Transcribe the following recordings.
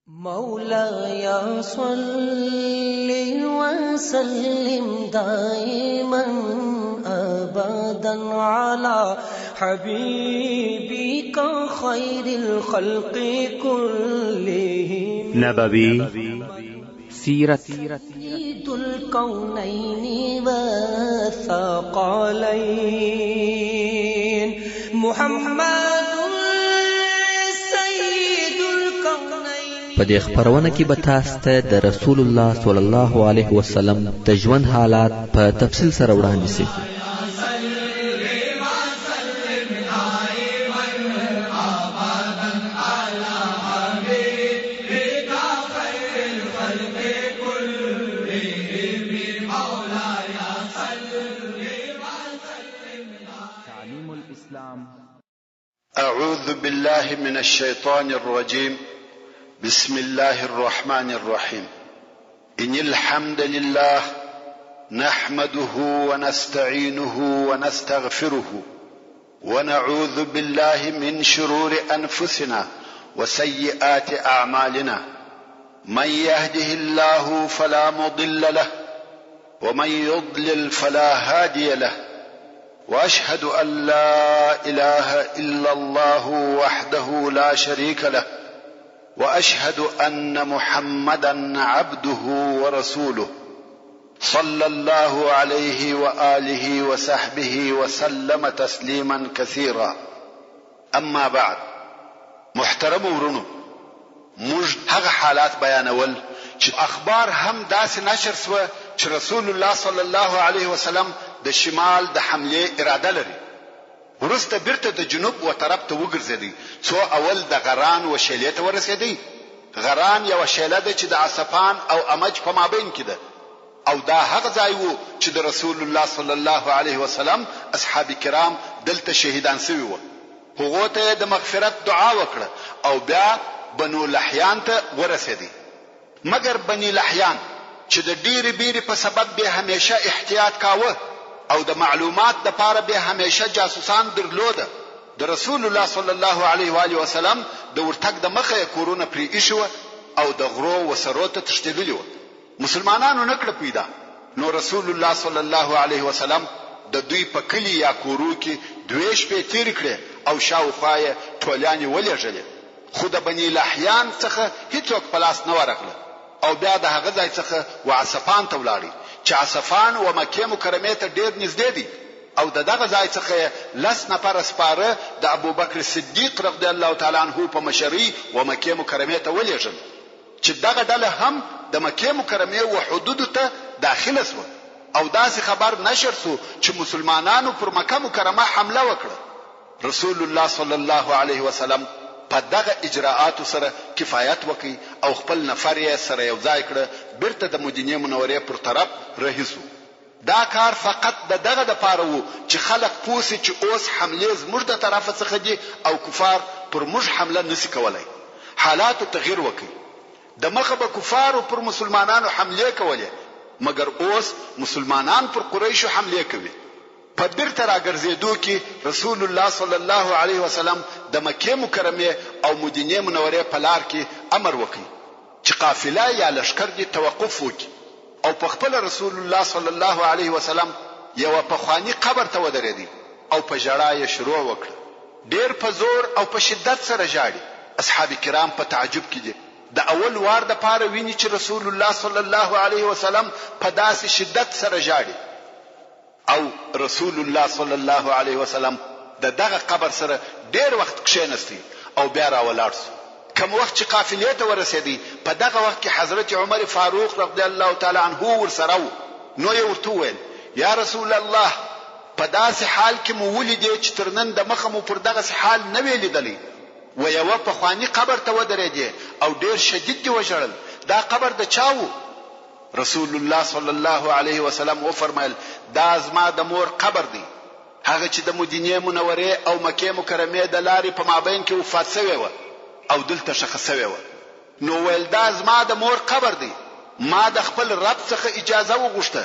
مولاي صل وسلم دائما ابدا على حبيبك خير الخلق كلهم. نبوي سیرت. سيد الكونين والثقلين محمد سيد الكونين. په دې خپرونه کې به تاسو ته د رسول الله صلی الله علیه وسلم د ژوند حالات په تفصیل سره وړاندې شي. تعليم الإسلام. أعوذ بالله من الشيطان الرجيم. بسم الله الرحمن الرحيم. إن الحمد لله نحمده ونستعينه ونستغفره ونعوذ بالله من شرور أنفسنا وسيئات أعمالنا. من يهده الله فلا مضل له ومن يضلل فلا هادي له، واشهد ان لا اله الا الله وحده لا شريك له، واشهد ان محمدا عبده ورسوله صلى الله عليه واله وصحبه وسلم تسليما كثيرا. اما بعد، محترم ورونو، موږ هغه حالات بیانول چې اخبار هم داسې نشر شوه چې رسول الله صلی الله علیه وسلم د شمال د حملې اراده لري. وروسته بیرته د جنوب و طرف ته وګرځېدی، څو اول د غران و شېلې ته ورسېدی. غران یوه شېله ده چې د عصفان او امج په مابین کې ده او دا هغه ځای وو چې د رسول الله صلی الله علیه وسلم اصحاب کرام دلته شهیدان شوي وه. هغو ته یې د مغفرت دعا وکړه او بیا بنو لحیان ته ورسېدی. مګر بني لحیان چې د ډېرې بېرې په سبب بې همېشه احتیاط کاوه او د معلومات دپاره بې همېشه جاسوسان درلوده، د رسول الله صلی الله علیه وآله وسلم د ورتګ د مخه یې کورونه پرې ایښي وه او د غرو و سرو ته تښتېدلي وه. مسلمانانو نه کړه پیدا، نو رسول الله صلی الله علیه وسلم د دوی په کلي یا کورو کې دوې شپې تېرې کړې او شاوخوا یې ټولیانې ولېږلې، خو د بني لحیان څخه هیڅوک په لاس نه ورغله او بیا د هغه ځای څخه و عسفان ته ولاړی چې عسفان و مکې مکرمې ته ډېر نږدې دی او د دغه ځای څخه یې لس نفره سپاره د ابوبکر صدیق رضی الله تعالی عنه په مشرۍ و مکې مکرمې ته ولېږل. چې دغه ډله هم د مکې مکرمې و حدودو ته داخله شوه او داسې خبر نشر شو چې مسلمانانو پر مکه مکرمه حمله وکړه. رسول الله صلی الله علیه وسلم په دغه اجراآتو سره کفایت وکړ او خپل نفر یې سره یو ځای کړه بیرته د مدینې منورې پر طرف رهي شو. دا کار فقط د دغه لپاره وو چې خلق پوه شي چې اوس حملې زموږ د طرفه څخه دي او کفار پر موږ حمله نه شي کولای. حالاتو تغیر وکړ. د مخه به کفارو پر مسلمانانو حملې کولې مګر اوس مسلمانان پر قریشو حملې کوي. په بیرته راګرځیدو کې رسول الله صلی الله علیه وسلم د مکې مکرمې او مدینې منورې په لار کې امر وکړ چې قافله یا لښکر دې توقف وکړي. او په خپله رسول الله صلی الله علیه وسلم یوه پخواني قبر ته ودرېدی او په ژړا یې شروع وکړه، ډېر په زور او په شدت سره ژاړي، اصحاب کرام په تعجب کې دي، د اول وار دپاره ویني چې رسول الله صلی الله علیه وسلم په داسې شدت سره ژاړي. او رسول الله صلی الله علیه وسلم د دغه قبر سره ډېر وخت کښېنستی او بیا راولاړ شو. کوم وخت چې قافلې ته ورسېدی په دغه وخت کې حضرت عمر فاروق رضی الله تعالی عنه ورسره وو، نو یې ورته وویل، یا رسول الله! په داسې حال کې مو ولیدې چې تر نن دمخه مو پر دغسې حال نه وې لیدلی. و یوه پخواني قبر ته ودرېدې او ډېر شدید دې وژړل، دا قبر د چا وو؟ رسول الله صلی الله علیه وسلم وفرمایل، دا زما د مور قبر دی، هغه چې د مدینې منورې او مکې مکرمې د لارې په مابین کې وفات شوې وه او دلته ښخه شوې وه. نو ویل دا زما د مور قبر دی، ما د خپل رب څخه اجازه وغوښته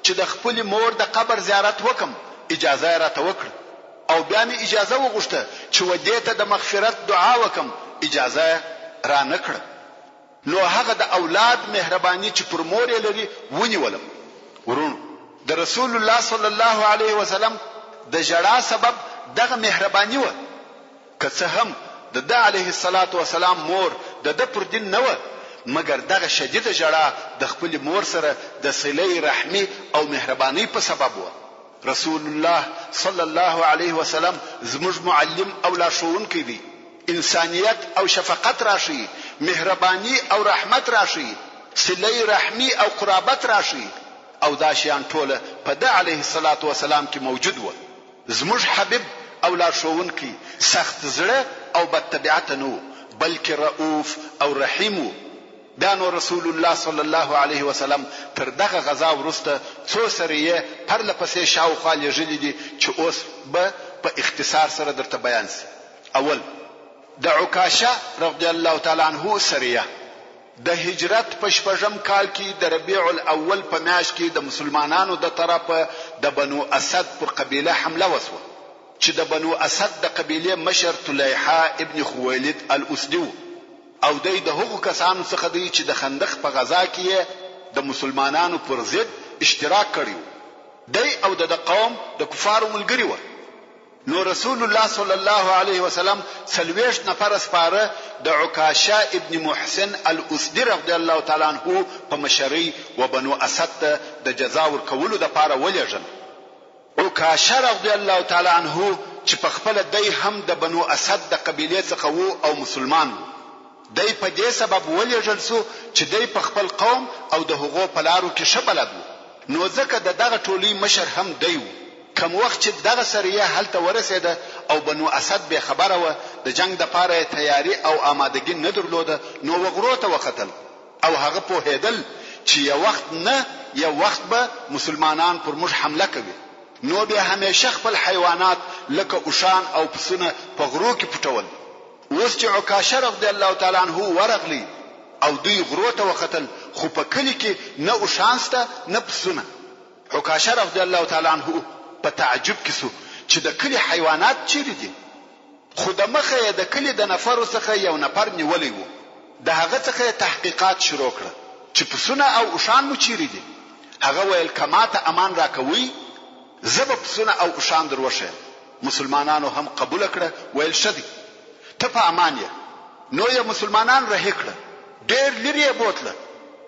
چې د خپلې مور د قبر زیارت وکړم، اجازه یې راته وکړه او بیا مې اجازه وغوښته چې و دې ته د مغفرت دعا وکړم، اجازه یې رانه کړه. نو هغه د اولاد مهرباني چې پر مور یې لري ونیولم. وروڼو! د رسول الله صلی الله علیه وسلم د ژړا سبب دغه مهرباني وه، که څه هم د ده علیه الصلوة والسلام مور د ده پر دین نه وه، مګر دغه شدیده ژړا د خپلې مور سره د صله رحمي او مهربانۍ په سبب وه. رسول الله صلی الله علیه وسلم زموږ معلم او لارښوونکی دی، انسانیت او شفقت راښيي، مهرباني او رحمت راښيي، صله رحمي او قرابت راښيي او دا شیان ټوله په ده علیه الصلوة والسلام کې موجود وه. زموږ حبیب او لارښوونکی سخت زړه او بد طبیعته نه وو، بلکې رؤوف او رحیم وو. بیا نو رسول الله صلی الله علیه وسلم تر دغه غزا وروسته څو سریې پرله پسې شاوخوا لېږلي دي چې اوس به په اختصار سره درته بیان شي. اول، د عکاشه رضی الله تعالی عنه سریه، د هجرت په شپږم کال کې د ربیع الاول په میاشت کې د مسلمانانو د طرفه د بنو اسد پر قبیله حمله وشوه چې د بنو اسد د قبیلې مشر طلیحه ابن خویلد الاسدي و. او دی د هغو کسانو څخه دی چې د خندق په غزا کې یې د مسلمانانو پر ضد اشتراک کړی وو، دی او د ده قوم د کفارو ملګري وه، نو رسول الله صلی الله علیه وسلم 40 نفره سپاره د عکاشه ابن محصن الاسدي رضی الله تعالی عنه په مشرۍ و بنو اسد ته د جزا ورکولو لپاره ولېږل. عکاشه رضی الله تعالی عنه چې په خپله دی هم د بنو اسد د قبیلې څخه وو او مسلمان وو، دی په دې سبب ولېږل شو چې دی په خپل قوم او د هغو په لارو کې ښه بلد وو، نو ځکه د دغه ټولۍ مشر هم دی وو. کوم وخت چې دغه سریه هلته ورسېده او بنو اسد بې خبره وه، د جنګ دپاره یې تیاري او آمادګي نه درلوده، نو و غرو ته وختل او هغه پوهېدل چې یو وخت نه یو وخت به مسلمانان پر موږ حمله کوي، نو بې همېشه خپل حیوانات لکه اوښان او پسونه په غرو کې پټول. اوس چې عکاشه رضی الله تعالی عنه ورغلی او دوی غرو ته وختل خو په کلي کې نه اوښان شته نه پسونه. عکاشه رضی الله تعالی عنه په تعجب کې شو چې د کلي حیوانات چېرې دي؟ خو د مخه یې د کلي د نفرو څخه یو نفر نیولی وو، د هغه څخه یې تحقیقات شروع کړه چې پسونه او اوښان مو چیرې دي؟ هغه ویل که ماته امان راکوئ زه به پسونه او اوښان در وښیم، مسلمانانو هم قبوله کړه ویل ښه دی ته په امان یې، نو یې مسلمانان رهي کړه، ډېر لیرې یې بوتله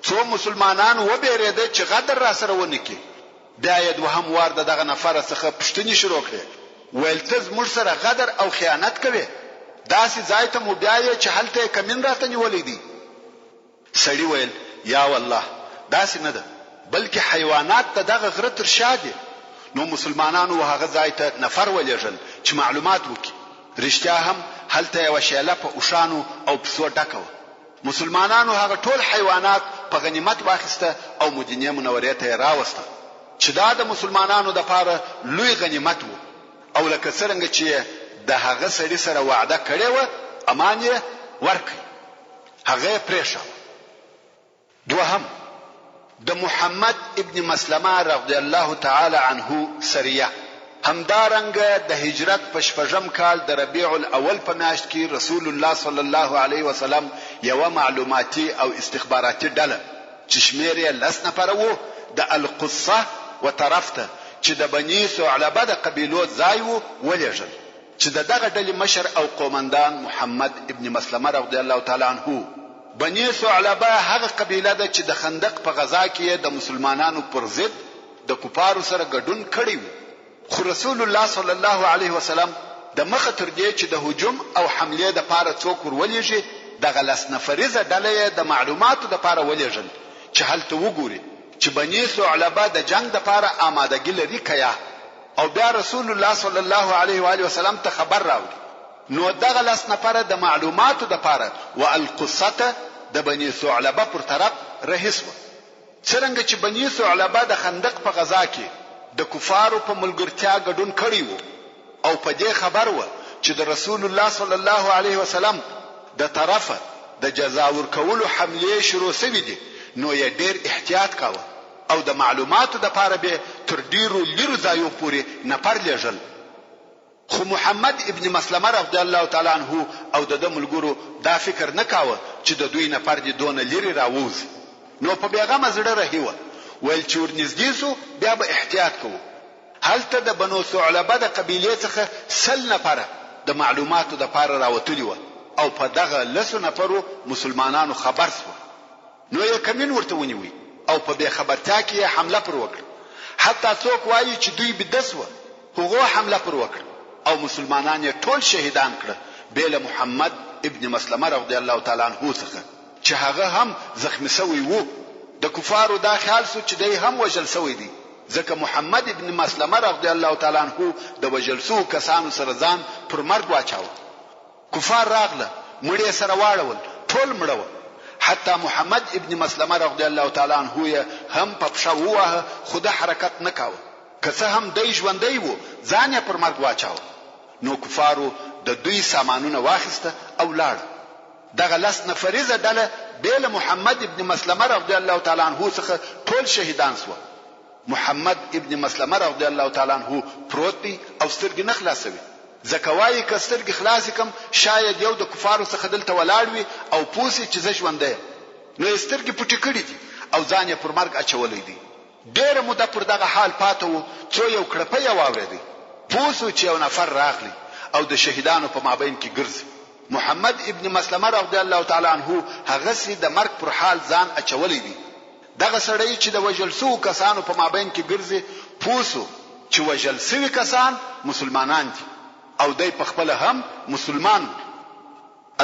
څو مسلمانان وبېرېده چې غدر راسره ونه کړي. بیا یې دوهم وار د دغه نفره څخه پوښتنې شروع کړې، ویل ته زموږ سره غدر او خیانت کوې، داسې ځای ته مو بیایې چې هلته یې کمین راته نیولی دی. سړي ویل، یا والله داسې نه ده، بلکې حیوانات د دغه غره تر شا دي. نو مسلمانانو و هغه ځای ته نفر ولېږل چې معلومات وکړي، رښتیا هم هلته یوه شېله په اوښانو او پسو ډکه وه. مسلمانانو هغه ټول حیوانات په غنیمت واخیسته او مدینې منورې ته یې راوسته چې دا د مسلمانانو دپاره لوی غنیمت وو او لکه څرنګه چې یې د هغه سړي سره وعده کړې وه امان یې ورکړ هغه یې پرېښاوه. دوهم، د محمد ابن مسلمه رضی الله تعالی عنه سریه، همدارنګه د هجرت په شپږم کال د ربیع الاول په میاشت کې رسول الله صلی الله علیه وسلم یوه معلوماتي او استخباراتي ډله چې شمېر یې لس نفره وو د القصه و طرف ته چې د بني ثعلبه د قبیلو ځای وو ولېږل چې د دغه ډلې مشر او قومندان محمد ابن مسلمه رضی الله تعالی عنه وو. بني ثعلبه هغه قبیله ده چې د خندق په غزا کې یې د مسلمانانو پر ضد د کفارو سره ګډون کړی وو، خو رسول الله صلی الله علیه وسلم د مخه تر دې چې د هجوم او حملې د پاره څوک ور ولېږي دغه لس نفریزه ډله یې د معلوماتو د پاره ولېږل چې هلته وګوري چې بني ثعلبه د جنګ د پاره آمادګي لري که یا؟ او بیا رسول الله صلی الله علیه و آله وسلم ته خبر راوړي نو دغه لس نفره د معلوماتو د پاره و القصه ته د بني ثعلبه پر طرف رهي سوه. څرنګه چې بني ثعلبه د خندق په غزا کې د کفارو په ملګرتیا ګډون کړی وو او په دې خبر وه چې د رسول الله صلی الله علیه وسلم د طرفه د جزا ورکولو حملې شروع سوي دي نو یې ډېر احتیاط کاوه او د معلوماتو دپاره بې تر ډېرو لیرو ځایو پورې نفر لېږل. خو محمد ابن مسلمه رضی الله تعالی عنه او د ده ملګرو دا فکر نه کاوه چې د دوی نفر دې دونه لیرې راووځي، نو په بېغمه زړه رهي وه، ویل چې ورنږدې شو بیا به احتیاط کوو. هلته د بنو ثعلبه د قبیلې څخه 100 نفره د معلوماتو دپاره راوتلي وه او په دغه لسو نفرو مسلمانانو خبر شوه. نو یې کمین ورته ونیوی او په بې خبرتیا کې یې حمله پر وکړه، حتی څوک وایي چې دوی بیده شوه، هغو حمله پر وکړه او مسلمانان یې ټول شهیدان کړه بې له محمد ابن مسلمه رضی الله تعالی عنه څخه چې هغه هم زخمي شوی وو، د کفارو دا خیال شو چې دی هم وژل شوی دی، ځکه محمد ابن مسلمه رضی الله تعالی عنه د وژل شوو کسانو سره ځان پر مرګ واچاوه. کفار راغله، مړي یې سره واړول، ټول مړه وه، حتی محمد ابن مسلمه رضی الله تعالی عنه یې هم په پښه وواهه، خو ده حرکت نه کاوه، که څه هم دی ژوندی وو، ځان یې پر مرګ واچاوه، نو کفارو د دوی سامانونه واخیسته او لاړه. دغه لس نفریزه ډله بې له محمد ابن مسلمه رضی الله تعالی عنه څخه ټول شهیدان شوه. محمد ابن مسلمه رضی الله تعالی عنه پروت دی او سترګې نه خلاصوي، ځکه وايي که سترګې خلاصې کړم شاید یو د کفارو څخه دلته ولاړ وي او پوه شي چې زه ژوندی یم، نو یې سترګې پټې کړې دي او ځان یې پر مرګ اچولی دی. ډېره موده پر دغه حال پاته وو څو یو کړپی یې واورېدی، پوه شو چې یو نفر راغلی او د شهیدانو په مابین کې ګرځي. محمد ابن مسلمه رضی الله تعالی عنه هغسې د مرګ پر حال ځان اچولی دی. دغه سړی چې د وژل شوو کسانو په مابین کې ګرځي پوه شو چې وژل شوي کسان مسلمانان دي او دی په خپله هم مسلمان و.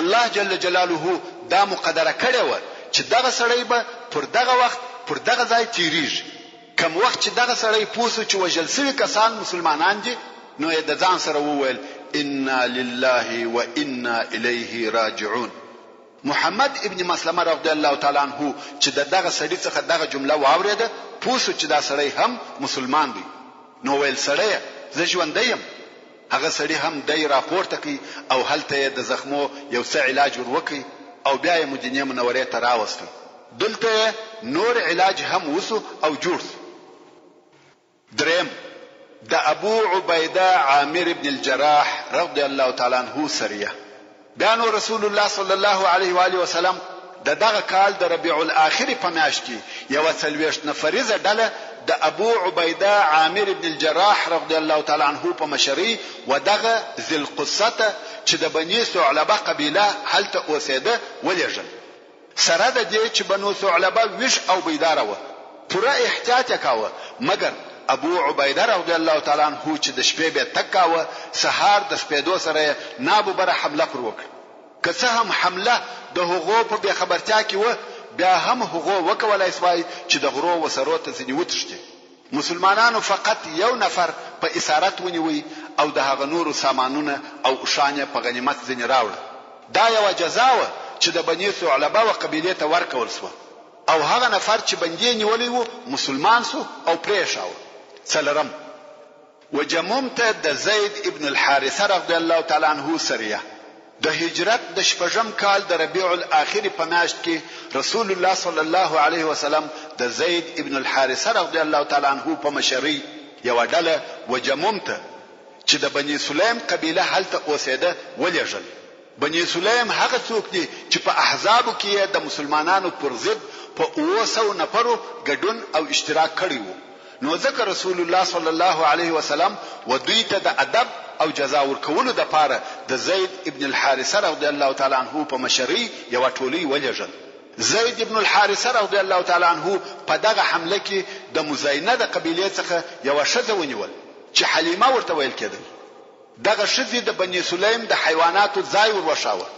الله جل جلاله دا مقدره کړې وه چې دغه سړی به پر دغه وخت پر دغه ځای تېرېږي. کوم وخت چې دغه سړی پوه شو چې وژل شوي کسان مسلمانان دي نو یې د ځان سره وویل، انا لله وانا الیه راجعون. محمد ابن مسلمه رضی الله تعالی عنه چې د دغه سړي څخه دغه جمله واورېده پوه شو چې دا سړی هم مسلمان دی نو ویل سړیه زه ژوندی یم. هغه سړي هم دی راپورته کړ او هلته یې د زخمو یو څه علاج ور وکړ او بیا یې مدینې منورې ته راوست. دلته یې نور علاج هم وشو او جوړ شو. دریم، د ابو عبیده عامر بن الجراح رضی الله تعالی عنه سریه. بیا نو رسول الله صلی الله علیه و آله وسلم د دغه کال د ربیع الاخر په میاشت کې یوه 40 نفریزه ډله د ابو عبیده عامر بن الجراح رضی الله تعالی عنه په مشرۍ و دغه ذی القصه ته چې د بني ثعلبه قبیله هلته اوسېده ولېږل. سره د دې چې بنو ثعلبه ویښ او بیداره وه، پوره احتیاط یې کاوه، مګر ابو عبیده رضی الله تعالی عنه چې د شپې به تګ کاوه، سهار د سپېدو سره یې ناببره حمله پر وکړه. که څه هم حمله د هغو په بې خبرتیا کې وه، بیا هم هغو وکولای شوای چې د غرو و سرو ته ځینې وتښتي. مسلمانانو فقط یو نفر په اسارت ونیوی او د هغه نورو سامانونه او اوښان یې په غنیمت ځینې راوړه. دا یوه جزا وه چې د بني ثعلبه و قبیلې ته ورکول شوه او هغه نفر چې بندي یې نیولی وو مسلمان شو او پرې یې ښاوه. څلورم، و جموم ته د زید ابن الحارثه رضی الله تعالی عنه سریه. د هجرت د شپږم کال د ربیع الاخر په میاشت کې رسول الله صلی الله علیه وسلم د زید ابن الحارثه رضی الله تعالی عنه په مشرۍ یوه ډله وجموم ته چې د بني سلیم قبیله هلته اوسېده ولېږل. بني سلیم هغه څوک دي چې په احزابو کې یې د مسلمانانو پر ضد په 700 نفرو ګډون او اشتراک کړی وو. نو ځکه رسول الله صلی الله علیه وسلم و دوی ته د ادب او جزا ورکولو دپاره د زید ابن الحارثه رضی الله تعالی عنه په مشرۍ یوه ټولۍ ولېږل. زید ابن الحارثه رضی الله تعالی عنه په دغه حمله کې د مزینه د قبیلې څخه یوه ښځه ونیول چې حلیمه ورته ویل کېدل. دغه ښځې د بني سلیم د حیواناتو ځای ور وښاوه.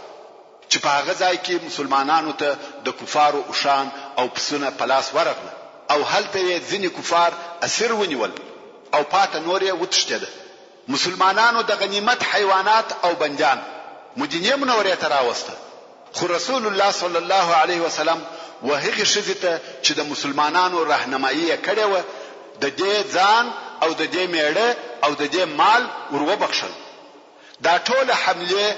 چې په هغه ځای کې مسلمانانو ته د کفارو اوښان او پسونه په لاس ورغله او هلته یې ځینې کفار اسیر ونیول او پاته نور یې وتښتېده. مسلمانانو د غنیمت حیوانات او بندیان مدینې منورې ته راوسته، خو رسول الله صلی الله علیه وسلم و هغې ښځې ته چې د مسلمانانو رهنمایي یې کړې وه، د دې ځان او د دې مېړه او د دې مال ور وبخښل. دا ټوله حملې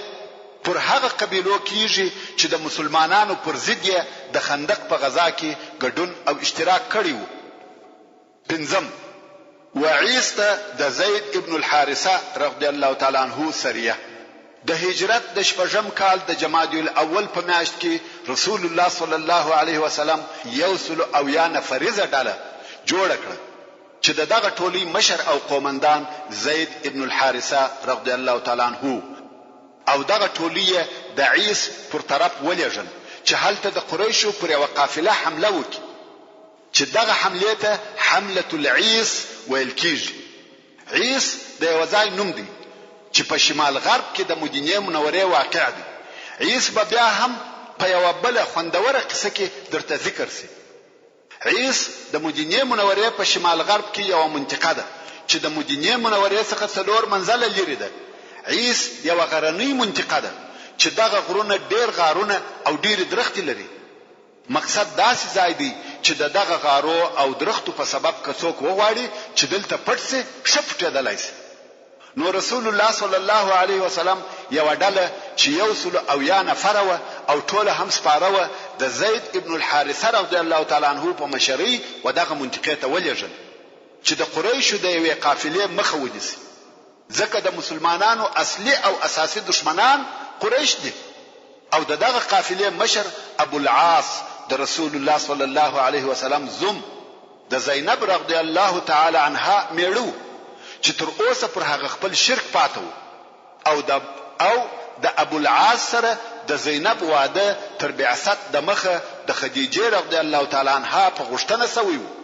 پر هغه قبیلو کیږي چې د مسلمانانو پر ضد یې د خندق په غزا کې ګډون او اشتراک کړی وو. پنځم، وعیس ته د زید ابن الحارثه رضی الله تعالی عنه سریه. د هجرت د شپږم کال د جمادی الاول په میاشت کې رسول الله صلی الله علیه وسلم یو سل او یا نفریزه ډله جوړه کړه چې د دغه ټولۍ مشر او قومندان زید ابن الحارثه رضی الله تعالی عنه وو او دغه ټولۍ یې د عیس پر طرف ولېږل چې هلته د قریشو پر یوه قافله حمله وکړي. چې دغه حملې ته حملة العیس ویل کیږي. عیس د یوه ځای نوم دی چې په شمال غرب کې د مدینې منورې واقع دی. عیس به بیا هم په یوه بله خوندوره قصه کې درته ذکر شي. عیس د مدینې منورې په شمال غرب کې یوه منطقه ده چې د مدینې منورې څخه څلور منزله لیرې ده. عیس یوه غرنۍ منطقه ده چې دغه غرونه ډېر غارونه او ډېرې درختې لري. مقصد داسې ځای دی چې د دغه غارو او درختو په سبب که څوک وغواړي چې دلته پټ شي ښه پټېدلای شي. نو رسول الله صلی الله علیه وسلم یوه ډله چې یو سل او یا نفره وه او ټوله هم سپاره وه د زید ابن الحارثه رضی الله تعالی عنه په مشرۍ و دغه منطقې ته ولېږل چې د قریشو د یوې قافلې مخه ونیسي. ځکه د مسلمانانو اصلي او اساسي دښمنان قریش دي او د دغه قافلې مشر ابو العاص د رسول الله صلی الله علیه وسلم زوم د زینب رضی الله تعالی عنها میړه وو چې تر اوسه پر هغه خپل شرک پاته وو او د او د ابو العاص سره د زینب واده تر بعثت د مخه د خدیجې رضی الله تعالی عنها په غوښتنه شوی وو.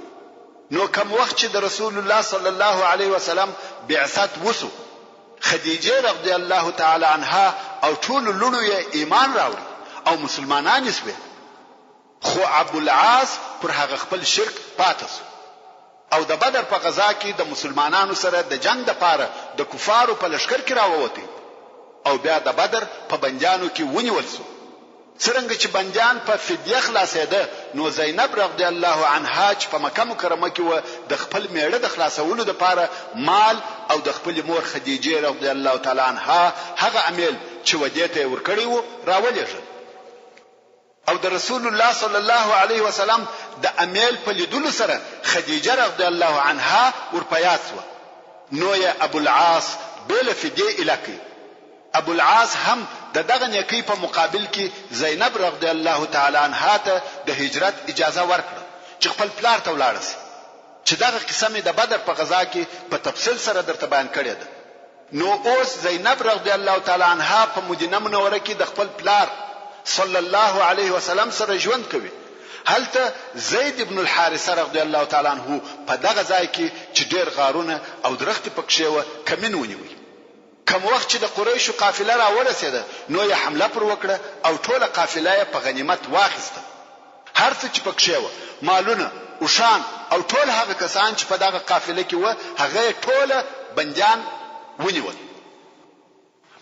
نو کوم وخت چې د رسول الله صلی الله علیه وسلم بعثت وشو، خدیجې رضی الله تعالی عنها او ټولو لوڼو یې ایمان راوړی او مسلمانانې شوې، خو ابو العاص پر هغه خپل شرک پاته شو او د بدر په غزا کې د مسلمانانو سره د جنګ دپاره د کفارو په لښکر کې راووتی او بیا د بدر په بندیانو کې ونیول شو. څرنګه چې بندیان په فدیه خلاصېده نو زینب رضی الله عنها چې په مکه مکرمه کې وه د خپل مېړه د خلاصولو لپاره مال او د خپلې مور خدیجې رضی الله تعالی عنها هغه امېل چې ودې ته یې ورکړی وو راولېږل او د رسول الله صلی الله علیه وسلم د امېل په لیدلو سره خدیجه رضی الله عنها ور په یاد شوه نو یې ابوالعاص بې له فدیې ایله کړ. ابوالعاص هم د دغه نېکۍ په مقابل کې زینب رضی الله تعالی عنها ته د هجرت اجازه ورکړه چې خپل پلار ته ولاړه شي چې دغه قصه مې د بدر په غزا کې په تفصیل سره درته بیان کړې ده. نو اوس زینب رضی الله تعالی عنها په مدینه منوره کې د خپل پلار صلی الله علیه وسلم سره ژوند کوي. هلته زید بن الحارثه رضی الله تعالی عنه په دغه ځای کې چې ډېر غارونه او درختې پکښې وه کمین ونیوی. کوم وخت چې د قریشو قافله را ورسېده نو یې حمله پر وکړه او ټوله قافله یې په غنیمت واخیسته. هر څه چې پکښې وه، مالونه، اوښان او ټول هغه کسان چې په دغه قافله کې وه هغه یې ټوله بندیان ونیول.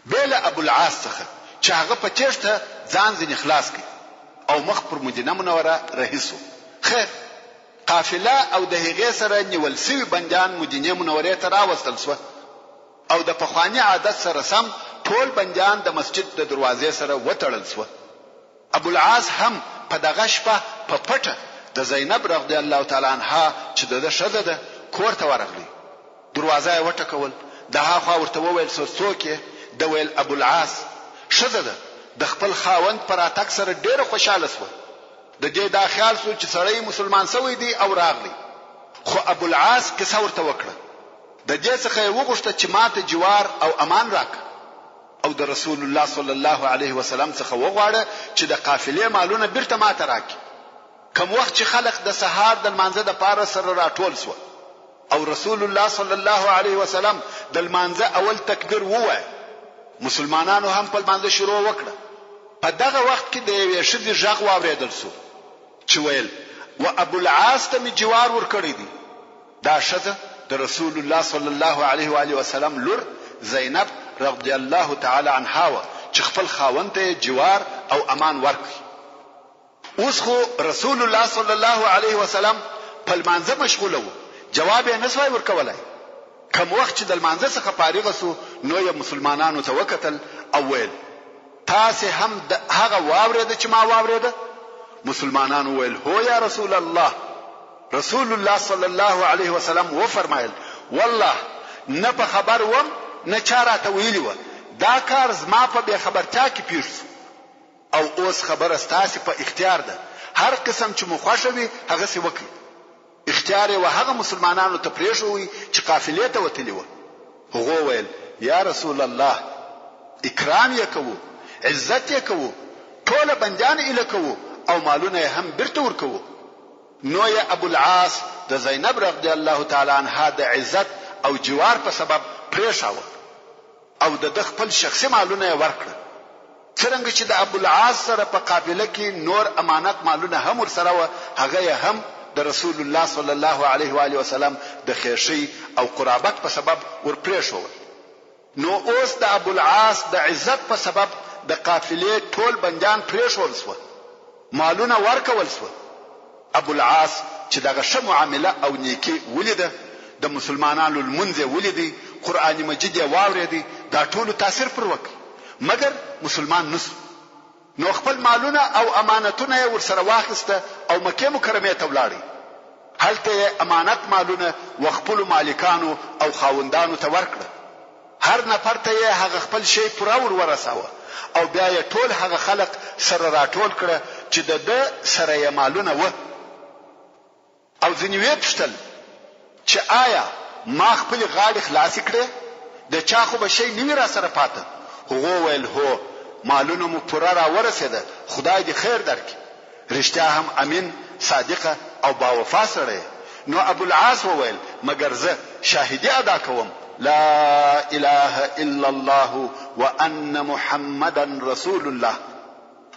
بې له ابوالعاص څخه چې هغه په تېښته ځان ځنې خلاص کړ او مخ پر مدینه منوره رهي شو. خیر! قافله او د هغې سره نیول شوي بندیان مدینې منورې ته راوستل شوه. او د پخواني عادت سره سم ټول بندیان د مسجد د دروازې سره وتړل شوه. ابوالعاص هم په دغه شپه په پټه د زینب رضی الله تعالی عنها چې د ده ښځه ده کور ته ورغلی، دروازه یې وټکول، د ها خوا ورته وویل شو څوک یې؟ ده ویل ابوالعاص. ښځه ده د خپل خاوند په راتګ سره ډېره خوشحاله شوه، د دې دا خیال شو چې سړی مسلمان شوی دی او راغلی، خو ابوالعاص قصه ورته وکړه. د دې څخه یې وغوښته چې ماته جوار او امان راکړه او د رسول الله صلی الله علیه وسلم څخه وغواړه چې د قافلې مالونه بیرته ماته راکړي. کوم وخت چې خلق د سهار د لمانځه دپاره سره راټول شوه او رسول الله صلی الله علیه وسلم د لمانځه اول تکبیر ووایه، مسلمانانو هم په لمانځه شروع وکړه. په دغه وخت کې د یوې ښځې غږ واورېدل شو چې ویل، و ابوالعاص ته مې جوار ورکړی دی. دا ښځه د رسول الله صلی الله علیه و آله وسلم لور زینب رضی الله تعالی عنها وه چې خپل خاوند ته یې جوار او امان ورکړ. اوس خو رسول الله صلی الله علیه وسلم په لمانځه مشغوله وو، جواب یې نه سوای ورکولای. کوم وخت چې د لمانځه څخه فارغ سو نو یې مسلمانانو ته وکتل او ویل، تاسې هم هغه واورېده چې ما واورېده؟ مسلمانانو ویل، هو یا رسول الله! رسول الله صلی الله علیه وسلم وفرمایل، والله نه په خبر وم نه چا راته ویلي وه، دا کار زما په بې خبرتیا کې پېښ شو او اوس خبره ستاسې په اختیار ده، هر قسم چې مو خوښه وي هغسې وکړئ. اختیار یې وهغه مسلمانانو ته پرېښوی چې قافلې ته وتلي وه. هغو ویل، یا رسول الله! اکرام یې کوو، عزت یې کوو، ټوله بندیان ایله کوو او مالونه یې هم بیرته ورکوو. نو یې ابوالعاص د زینب رضی الله تعالی عنها د عزت او جوار په سبب پرېښاوه او د ده خپل شخصي مالونه یې ورکړه. څرنګه چې د ابوالعاص سره په قافله کې نور امانت مالونه هم ورسره وه هغه یې هم د رسول الله صلی الله علیه و آله وسلم د خېښۍ او قرابت په سبب ورپرېښوول. نو اوس د ابوالعاص د عزت په سبب د قافلې ټول بندیان پرېښول شوه، مالونه ورکول شوه. ابوالعاص چې دغه ښه معامله او نېکي ولیده، د مسلمانانو لمونځ یې ولیدی، قرآن مجید یې واورېدی، دا ټولو تاثیر پر وکړ، مګر مسلمان نه شو. نو خپل مالونه او امانتونه یې ورسره واخیسته او مکې مکرمې ته ولاړی. هلته یې امانت مالونه و خپلو مالکانو او خاوندانو ته ورکړه. هر نفر ته یې هغه خپل شی پوره ور ورساوه او بیا یې ټول هغه خلق سره راټول کړه چې د ده سره یې مالونه وه. او ځینې ویې پوښتل چې آیا ما خپلې غاړې خلاصې کړې؟ د چا خو به شی نه وي راسره پاته؟ هغو ویل، هو، مالونه مو پوره راورسېده، خدای دې خیر درکړي. رښتیا هم امین، صادقه او باوفا سړی یې. نو ابوالعاص وویل، مګر زه شاهدي ادا کوم، لا اله الا الله وان محمدا رسول الله.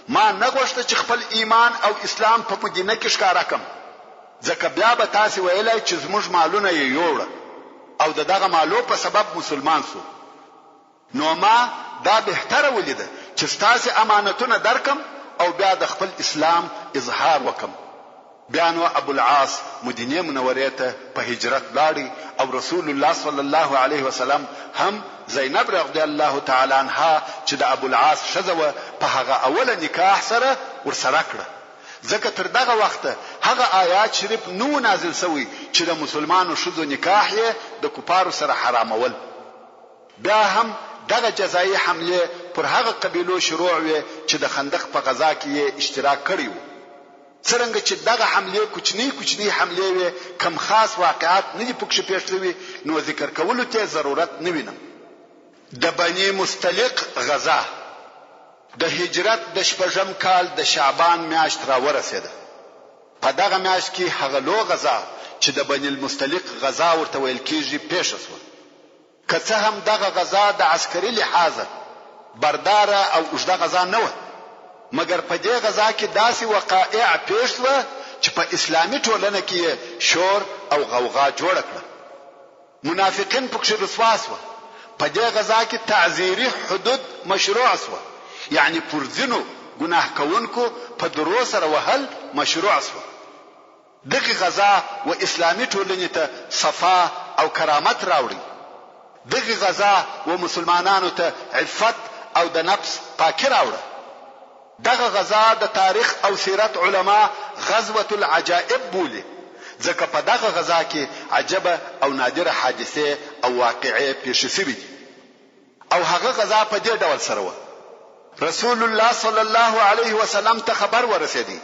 ما نه غوښته چې خپل ایمان او اسلام په مدینه کې ښکاره کړم، ځکه بیا به تاسې ویلای چې زموږ مالونه یې یوړه او د دغه مالو په سبب مسلمان شو، نو ما دا بهتره ولیده چې ستاسې امانتونه درکړم او بیا د خپل اسلام اظهار وکړم. بیا نو ابوالعاص مدینې منورې ته په هجرت لاړی او رسول الله صلی الله علیه وسلم هم زینب رضی الله تعالی عنها چې د ابوالعاص ښځه وه په هغه اوله نکاح سره ورسره کړه ځکه تر دغه وخته هغه آیات شریف نه وو نازل شوی چې د مسلمانو ښځو نکاح یې د کفارو سره حرامول. بیا هم دغه جزايي حملې پر هغه قبیلو شروع وې چې د خندق په غزا کې یې اشتراک کړی وو. څرنګه چې دغه حملې کوچنۍ کوچنۍ حملې وې کوم خاص واقعات نه دي پکښې پېښ شوي نو ذکر کولو ته یې ضرورت نه وینم. د بني مصطلق غزا د هجرت د شپږم کال د شعبان میاشت راورسېده. په دغه میاشت کې هغه لو غزا چې د بني المصطلق غزا ورته ویل کېږي پېښه شوه. که څه هم دغه غزا د عسکري لحاظه برداره او اوږده غزا نه وه، مګر په دې غزا کې داسې وقائع پېښ شوه چې په اسلامي ټولنه کې یې شور او غوغا جوړه کړه. منافقین پکښې رسوا شوه. په دې غزا کې تعزیري حدود مشروع شوه، یعنې پر ځینو ګناه کوونکو په درو سره وهل مشروع شوه. دغې غزا و اسلامي ټولنې ته صفا او کرامت راوړی. دغې غزا و مسلمانانو ته عفت او د نفس پاکي راوړه. دغه غزا د تاریخ او سیرت علما غزوة العجائب بولي، ځکه په دغه غزا کې عجبه او نادره حادثې او واقعې پېښې شوې دي. او هغه غزا په دې ډول سره وه، رسول الله صلی الله علیه وسلم ته خبر ورسېدی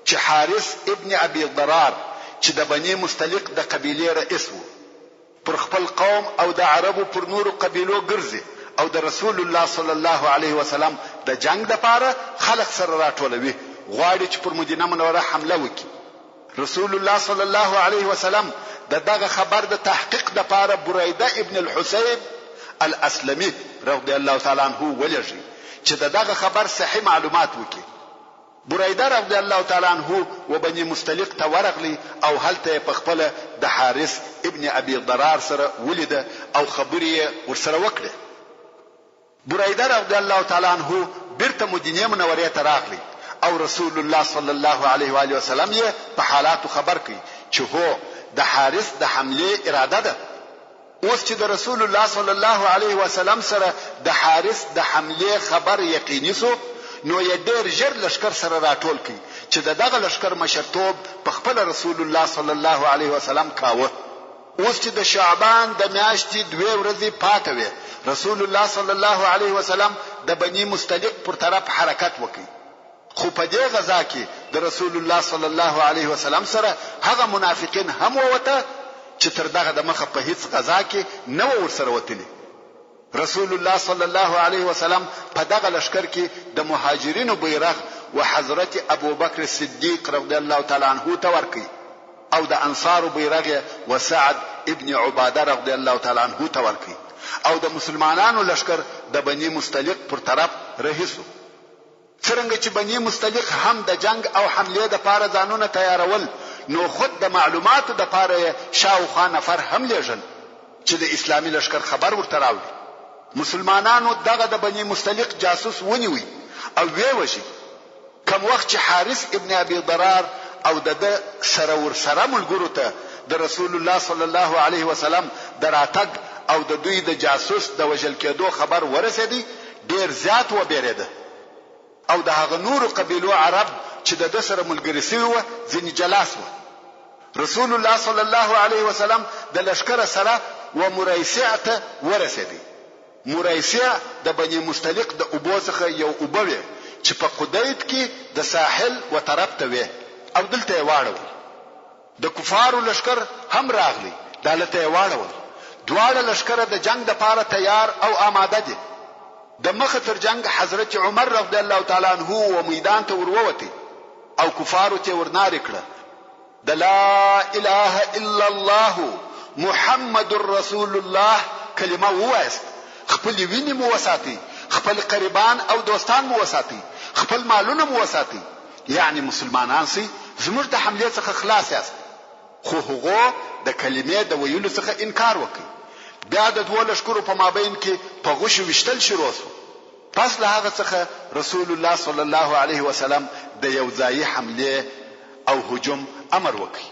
چې حارث ابن ابي ضرار چې د بني مصطلق د قبیلې رئیس وو، پر خپل قوم او د عربو پر نورو قبیلو ګرځي او د رسول الله صلی الله علیه وسلم د جنګ لپاره خلق سره راټولوي، غواړي چې پر مدینه منوره حمله وکړي. رسول الله صلی الله علیه وسلم د دغه خبر د تحقیق لپاره بریده ابن الحصیب الاسلمي رضی الله تعالی عنه ولېږي چې د دغه خبر صحیح معلومات وکړي. بریده رضی الله تعالی عنه و بني مصطلق ته ورغلی او هلته یې په خپله د حارث ابن ابي ضرار سره ولیده او خبرې یې ورسره وکړې. بریده رضی الله تعالی عنه بیرته مدینې منورې ته راغلی او رسول الله صلی الله علیه و آله وسلم یې په حالاتو خبر کړ چې هو د حارث د حملې اراده ده. اوس چې د رسول الله صلی الله علیه وسلم سره د حارث د حملې خبر یقیني شو نو یې ډېر ژر لښکر سره راټول کړ چې د دغه لښکر مشرتوب په خپله رسول الله صلی الله علیه وسلم کاوه. اوس چې د شعبان د میاشتې دوې ورځې پاته وې، رسول الله صلی الله علیه وسلم د بني مصطلق پر طرف حرکت وکړ، خو په دې غزا کې د رسول الله صلی الله علیه وسلم سره هغه منافقین هم ووته چې تر دغه د مخه په هیڅ غزا کې نه وه ورسره وتلي. رسول الله صلی الله علیه وسلم په دغه لښکر کې د مهاجرینو بیرغ و حضرت ابوبکر صدیق رضی الله تعالی عنه ته ورکړ او د انصارو بیرغ یې و سعد ابن عباده رضی الله تعالی عنه ته ورکړ او د مسلمانانو لښکر د بني مصطلق پر طرف رهي شو. څرنګه چې بني مصطلق هم د جنګ او حملې دپاره ځانونه تیارول نو خود د معلوماتو دپاره یې شاوخوا نفر هم لېږل چې د اسلامي لښکر خبر ورته راوړي. مسلمانانو دغه د بني مصطلق جاسوس ونیوی او ویې وژی. کوم وخت چې حارث ابن ابي ضرار او د ده سره ورسره ملګرو ته د رسول الله صلی الله علیه وسلم د راتګ او د دوی د جاسوس د وژل کېدو خبر ورسېدی ډېر زیات وبېرېده او د هغه نورو قبیلو عرب چې د ده سره ملګري شوي وه ځینې جلا شوه. رسول الله صلی الله علیه وسلم د لښکره سره و مریسع ته ورسېدی. مریسع د بني مصطلق د اوبو څخه یو اوبه وې چې په قدید کې د ساحل و طرف ته وې او دلته یې واړول. د کفارو لښکر هم راغلی دالته یې واړول. دواړه لښکره د جنګ دپاره تیار او آماده دي. د مخه تر جنګ حضرت عمر رضی الله تعالی عنه و میدان ته ور ووتی او کفارو ته یې ورنارې کړه، د لا اله الا الله محمد رسول الله کلمه ووایاست، خپلې وینې مو وساتئ، خپل قریبان او دوستان مو وساتئ، خپل مالونه مو وساتئ، یعنې مسلمانان شئ، زموږ د حملې څخه خلاص یاست. خو هغو د کلمې د ویلو څخه انکار وکړ. بیا د دوو لښکرو په مابین کې په غشو ویشتل شروع شو. پس له هغه څخه رسول الله صلی الله علیه وسلم د یو ځایي حملې او هجوم امر وکړ.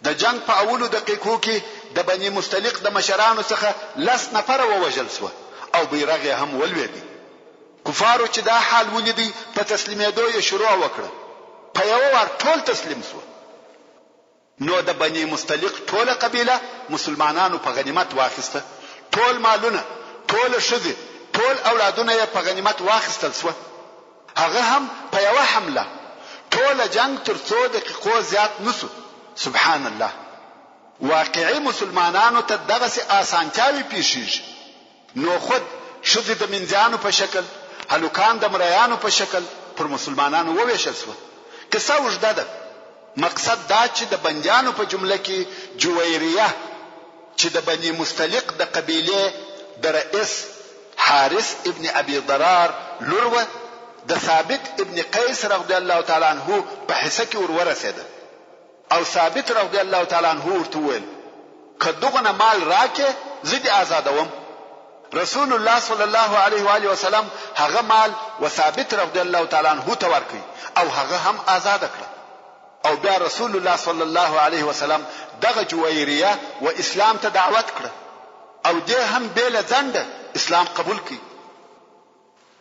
د جنګ په اولو دقیقو کې د بني مصطلق د مشرانو څخه لس نفره ووژل شوه او بیرغ یې هم ولوېدی. کفارو چې دا حال ولیدی په تسلیمېدو یې شروع وکړه. په یوه وار ټول تسلیم شوه. نو د بني مصطلق ټوله قبیله مسلمانانو په غنیمت واخیسته، ټول مالونه، ټوله ښځې، ټول اولادونه یې په غنیمت واخیستل شوه، هغه هم په یوه حمله، ټوله جنګ تر څو دقیقو زیات نه شو، سبحان الله! واقعي مسلمانانو ته دغسې آسانتیاوې پېښېږي. نو خود ښځې د مینځیانو په شکل، هلکان د مریانو په شکل پر مسلمانانو ووېشل شوه. قصه اوږده ده. مقصد دا چې د بندیانو په جمله کې جویریه چې د بني مصطلق د قبیلې د رئیس حارث ابن ابي ضرار لور وه، د ثابت ابن قیس رضی الله تعالی عنه په حصه کې ور ورسېده. او ثابت رضی الله تعالی عنه ورته وویل، که دغونه مال راکړې زه دې ازادوم. رسول الله صلی الله علیه و آله وسلم هغه مال و ثابت رضی الله تعالی عنه ته ورکړ او هغه هم ازاده کړه. او بیا رسول الله صلی الله علیه وسلم دغه جویریه و اسلام ته دعوت کړه او دې هم بې له ځنډه اسلام قبول کړ.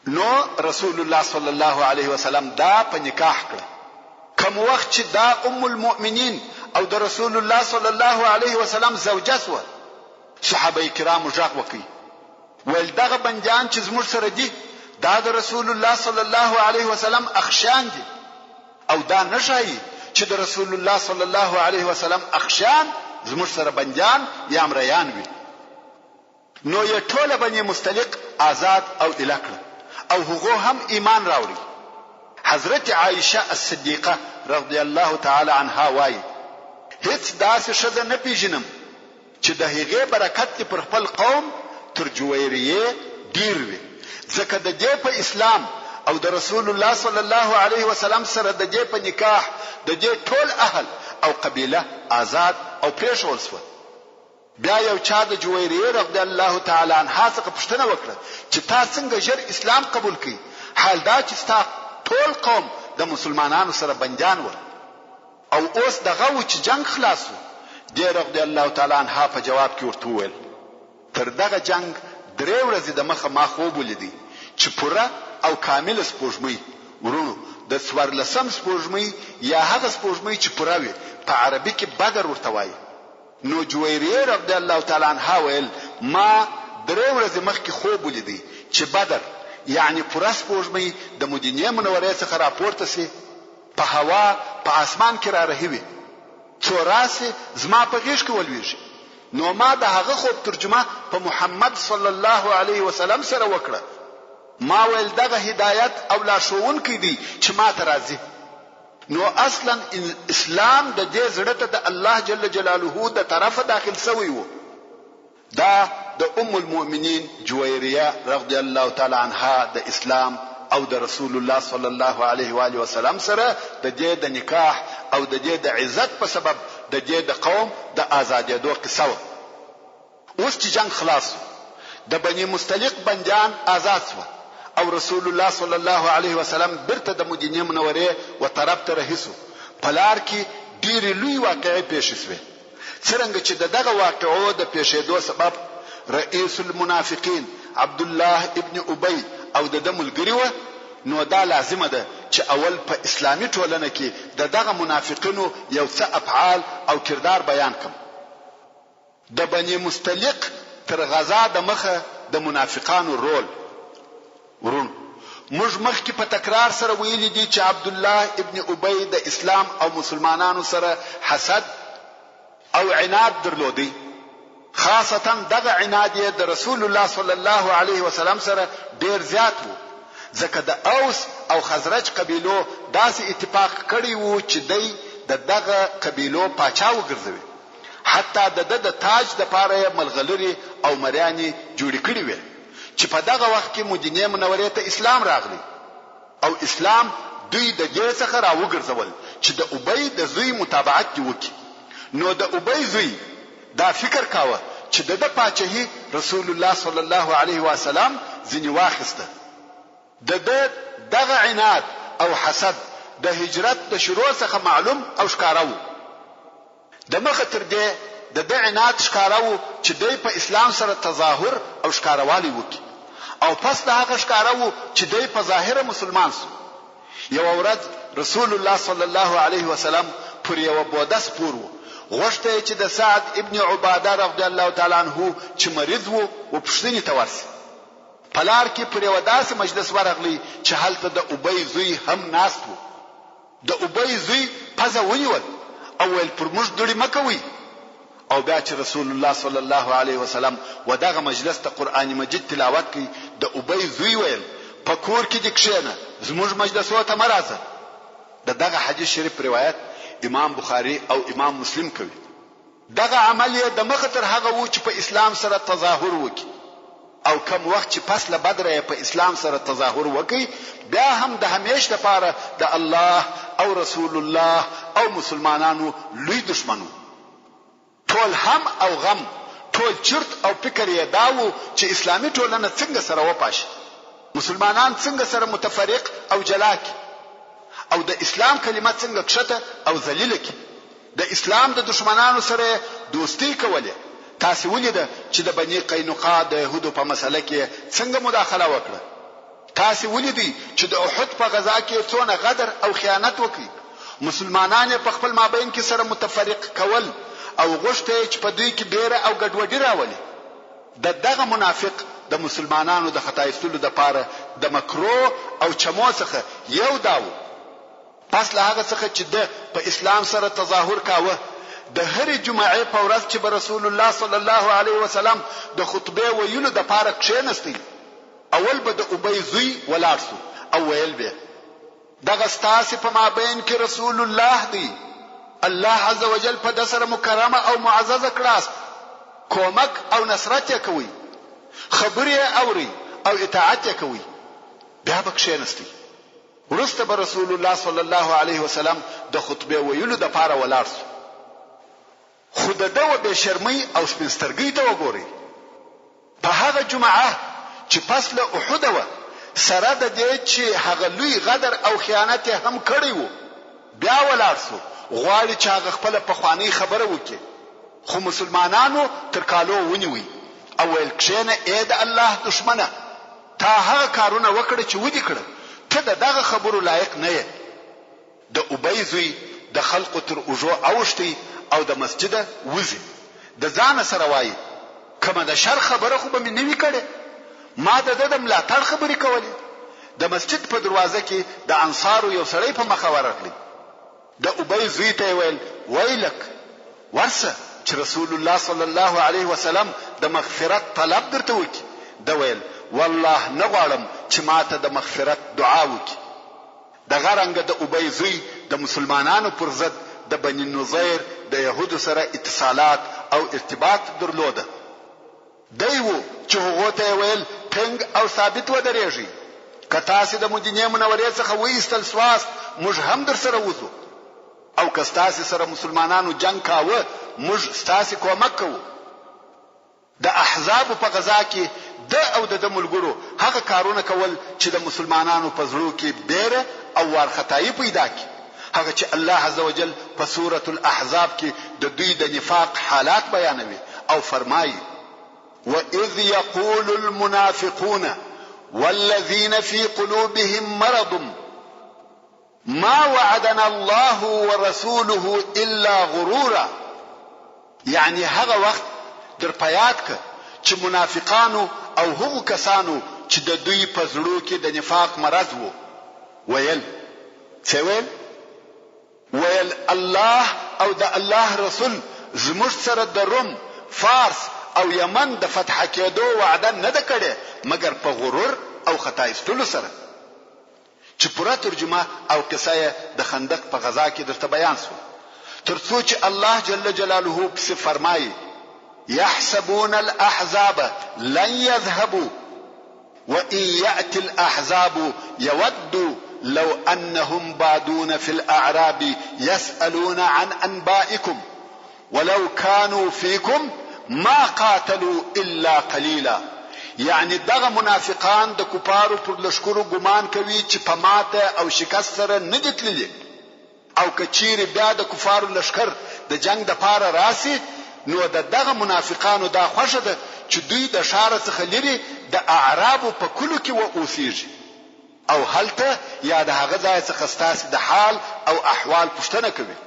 نو رسول الله صلی الله علیه وسلم دا په نکاح کړه. کوم وخت چې دا ام المؤمنین او د رسول الله صلی الله علیه وسلم زوجه شوه، صحابه کرامو غږ وکړ، ویل دغه بندیان چې زموږ سره دي دا د رسول الله صلی الله علیه وسلم اخښیان دي او دا نه ښایي چې د رسول الله صلی الله علیه وسلم اخښیان زموږ سره بندیان یا مریان وي. نو یې ټوله بني مصطلق آزاد او ایله کړه او هغو هم ایمان راوړی. حضرت عائشه الصدیقه رضی الله تعالی عنها وایي، هیڅ داسې ښځه نه پیژنم چې د هغې برکت دې پر خپل قوم تر جویریې ډیر وي، ځکه د دې په اسلام او د رسول الله صلی الله علیه وسلم سره د دې په نکاح د دې ټول اهل او قبیله آزاد او پرېښول شوه. بیا یو چا د جویریې رضی الله تعالی عنها څخه پوښتنه وکړه چې تا څنګه ژر اسلام قبول کړ حال دا چې ستا ټول قوم د مسلمانانو سره بندیان ول او اوس دغه و چې جنګ خلاص شو؟ دې رضی الله تعالی عنها په جواب کې ورته وویل، تر دغه جنګ درې ورځې د مخه ما خوب ولیدی چې پوره او کامله سپوږمۍ، وروڼو د څوارلسم سپوږمۍ یا هغه سپوږمۍ چې پوره وي په عربي کې بدر ورته وایي. نو جویریه رضی الله تعالی عنها ویل، ما درې ورځې مخکې خوب ولیدی چې بدر یعنې پوره سپوږمۍ د مدینې منورې څخه راپورته شي، په هوا، په آسمان، کې رارهي وي، څو راشي زما په غېږ کې ولوېږي. نو ما د هغه خوب ترجمه په محمد صلی الله علیه وسلم سره وکړه، ما ویل دغه هدایت او لارښوونکی دی چې ماته راځي. نو اصلا اسلام د دې زړه ته د الله جل جلاله د طرفه داخل شوی وو. دا د ام المؤمنین جویریه رضی الله تعالی عنها د اسلام او د رسول الله صلی الله علیه و آله وسلم سره د دې د نکاح او د دې د عزت په سبب د دې د قوم د آزادېدو قصه وه. اوس چې جنګ خلاص شو، د بني مصطلق بندیان آزاد شوه او رسول الله صلی الله علیه وسلم بیرته د مدینې منورې و طرف ته رهي شو، په لار کې ډېرې لویې واقعې پېښې شوې، څرنګه چې د دغه واقعو د پېښېدو سبب رئیس المنافقین عبدالله ابن ابی او د ده ملګري وه، نو دا لازمه ده چې اول په اسلامي ټولنه کې د دغه منافقینو یو څه افعال او کردار بیان کړم. د بني مصطلق تر غزا د مخه د منافقانو رول. وروڼو! موږ مخکې په تکرار سره ویلي دي چې عبدالله ابن ابی د اسلام او مسلمانانو سره حسد او عناد درلودی، خاصتاً دغه عناد یې د رسول الله صلی الله علیه وسلم سره ډېر زیات وو، ځکه د اوس او خزرج قبیلو داسې اتفاق کړی وو چې دی د دغه قبیلو پاچا وګرځوي. حتی د ده د تاج لپاره یې ملغلرې او مریانې جوړې کړې وې چې په دغه وخت کې مدینې منورې ته اسلام راغلی او اسلام دوی د دې څخه راوګرځول چې د ابی د زوی متابعت دې وکړي نو د ابی زوی دا فکر کاوه چې د ده پاچهي رسول الله صلی الله علیه وسلم ځینې واخیسته. د ده دغه عناد او حسد د هجرت د شروع څخه معلوم او ښکاره وو. د مخه تر دې د ده عناد ښکاره وو چې دی په اسلام سره تظاهر او ښکاره والی وکړي او پس له هغه ښکاره وو چې دی په ظاهره مسلمان شو. یوه ورځ رسول الله صلی الله علیه وسلم پر یوه بوده سپور وو، غوښته یې چې د سعد ابن عباده رضی الله تعالی عنه چې مریض وو و پوښتنې ته ورشي. په لار کې پر یوه داسې مجلس ورغلی چې هلته د ابی زوی هم ناست وو. د ابی زوی پزه ونیول او ویل پر موږ دوړې مه کوئ. او بیا چې رسول الله صلی الله علیه وسلم و دغه مجلس ته قرآن مجید تلاوت کړ، د ابی زوی ویل، په کور کې دې کښېنه، زموږ مجلسو ته مه راځه. د دغه حدیث شریف روایت امام بخاري او امام مسلم کوي. دغه عمل یې د مخه تر هغه وو چې په اسلام سره تظاهر وکړي او کوم وخت چې پس له بدره یې په اسلام سره تظاهر وکړ بیا هم د همیش لپاره د الله او رسول الله او مسلمانانو لوی دښمن وو. ټول هم او غم، ټول چرت او فکر یې دا وو چې اسلامي ټولنه څنګه سره وپاشي، مسلمانان څنګه سره متفرق او جلا کړي او د اسلام کلمه څنګه کښته او ذلیله کړي. د اسلام د دښمنانو سره یې دوستۍ کولې، تاسې ولیده چې د بني قینقاع د یهودو په مسئله کې یې څنګه مداخله وکړه، تاسې ولیدی چې د احد په غزا کې یې څونه غدر او خیانت وکړ، مسلمانان یې په خپل مابین کې سره متفرق کول او غوښته یې چې په دوی کې بېره او ګډوډي راولي. د دغه منافق د مسلمانانو د خطا ایستلو لپاره د مکرو او چمو څخه یو دا و، پس له هغه څخه چې ده په اسلام سره تظاهر کاوه، د هرې جمعې په ورځ چې به رسول الله صلی الله علیه وسلم د خطبې ویلو دپاره کښېنستی، اول به د ابی زوی ولاړ شو او ویل به یې، دغه ستاسې په مابین کې رسول الله دی، الله عزوجل په ده سره مکرمه او معززه کړاست، کومک او نصرت یې کوئ، خبرې یې اورئ او اطاعت یې کوئ. بیا به کښېنستی. وروسته به رسول الله صلی الله علیه وسلم د خطبې ویلو دپاره ولاړ شو، خو د ده و بې شرمۍ او سپین سترګۍ ته وګورئ، په هغه جمعه چې پس له احده وه، سره د دې چې هغه لوی غدر او خیانت یې هم کړی وو، بیا ولاړ شو، غواړي چې هغه خپله پخوانۍ خبره وکړي، خو مسلمانانو تر کالو ونیوی او ویل کښېنه اې د الله دښمنه! تا هغه کارونه وکړه چې ودې کړه، ته د دغه خبرو لایق نه یې. د ابی زوی د خلقو تر اوږو اوښتی او د مسجده وځي. د ځانه سره وايي، کومه د شر خبره خو به مې نه وي کړې، ما د ده د ملاتړ خبرې کولې. د مسجد په دروازه کې د انصارو یو سړی په مخه ورغلی، د ابی زوی ته یې ویل، ویلک! ورسه چې رسول الله صلی الله علیه وسلم د مغفرت طلب درته وکړي. ده ویل، والله نه غواړم چې ماته د مغفرت دعا وکړي. دغه رنګه د ابی زوی د مسلمانانو پر ضد د بني النضیر د یهودو سره اتصالات او ارتباط درلوده. دی وو چې هغو ته یې ویل، ټینګ او ثابت ودرېږئ، که تاسې د مدینې منورې څخه وایستل شواست موږ هم درسره وځو او که ستاسې سره مسلمانانو جنګ کاوه موږ ستاسې کومک کوو. د احزابو په غزا کې ده او د ده ملګرو هغه کارونه کول چې د مسلمانانو په زړو کې بېره او وارخطايي پیدا کړي، هغه چې الله عزوجل په سورة الاحزاب کې د دوی د نفاق حالات بیانوي او فرمايي، واذ يقول المنافقون والذين في قلوبهم مرض ما وعدنا الله ورسوله الا غرورا یعنی هغه وخت در په یاد که چې منافقانو او هغو کسانو چې د دوی په زړو کې د نفاق مرض وو ویل څه ویل؟ ویل الله او د الله رسول زموږ سره د روم، فارس او یمن د فتح کېدو وعده نه ده کړې مګر په غرور او خطا ایستلو سره. چې پوره ترجمه او قصه یې د خندق په غزا کې درته بیان شوه تر څو چې الله جل جلاله پسې فرمایي، یحسبون الاحزاب لن یذهبوا وان یأت الاحزاب یودوا لو انهم بادون فی الاعراب یسألون عن انبائکم ولو کانو فیکم ما قاتلو الا قلیلا یعنی دغه منافقان د کفارو پر لښکرو ګمان کوي چې په ماته او شکست سره نه دي تللي او که چیرې بیا د کفارو لښکر د جنګ دپاره راشي نو د دغه منافقانو دا خوښه ده چې دوی د ښاره څخه لرې د اعرابو په کلو کې و اوسیږي او هلته یا د هغه ځای څخه ستاسې د حال او احوال پوښتنه کوي.